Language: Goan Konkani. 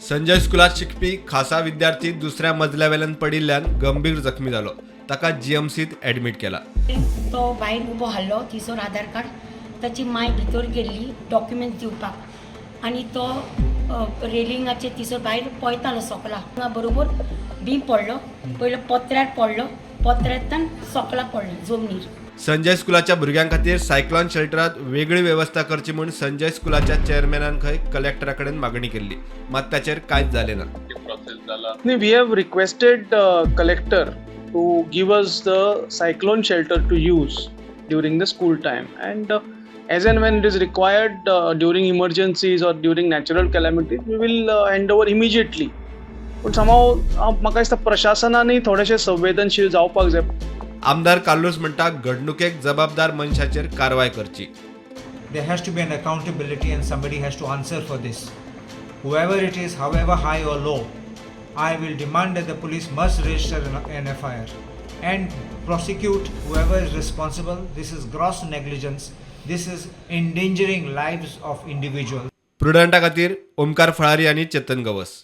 संजय स्कुलात शिकपी खासा विद्यार्थी दुसऱ्या मजल्या वेल्यान पडिल्ल्यान गंभीर जखमी जालो. ताका जीएमसीत ॲडमीट केला. तो भायर उबो आहलो थंयसर आधार कार्ड, ताची माय भितर गेल्ली डॉक्युमेंट्स दिवपाक आनी तो रेलिंगाचेर थंयसर भायर पळयतालो सोकला. हांगा बरोबर बी पडलो. पयलो पत्र्यार पडलो, पत्र्यांतल्यान सोकला पडलो जमनीर. संजय स्कुलाच्या भुरग्यां खातीर सायक्लॉन शेल्टरात वेगळी वेवस्था करची म्हूण संजय स्कुलाच्या चेअरमॅनान खंय कलेक्टरा कडेन मागणी केल्ली, मात ताचेर कांयच जालें ना. प्रोसेस जाला. We have requested collector to give us the cyclone shelter to use during the school time, and as and when it is required during emergencies or during natural calamities, we will hand over immediately. पूण somehow म्हाका दिसता प्रशासनानूय थोडेशें संवेदनशील जावपाक जाय. आमदार कार्लूस म्हणटा, घडणुकेक जबाबदार मनशाचेर कारवाय करची. There has to be an accountability and somebody has to answer for this. Whoever it is, however high or low, I will demand that the police must register an FIR and prosecute whoever is responsible. This is gross negligence. This is endangering lives of individuals. प्रुडंटा खातीर ओमकार फळारी आनी चेतन गवस.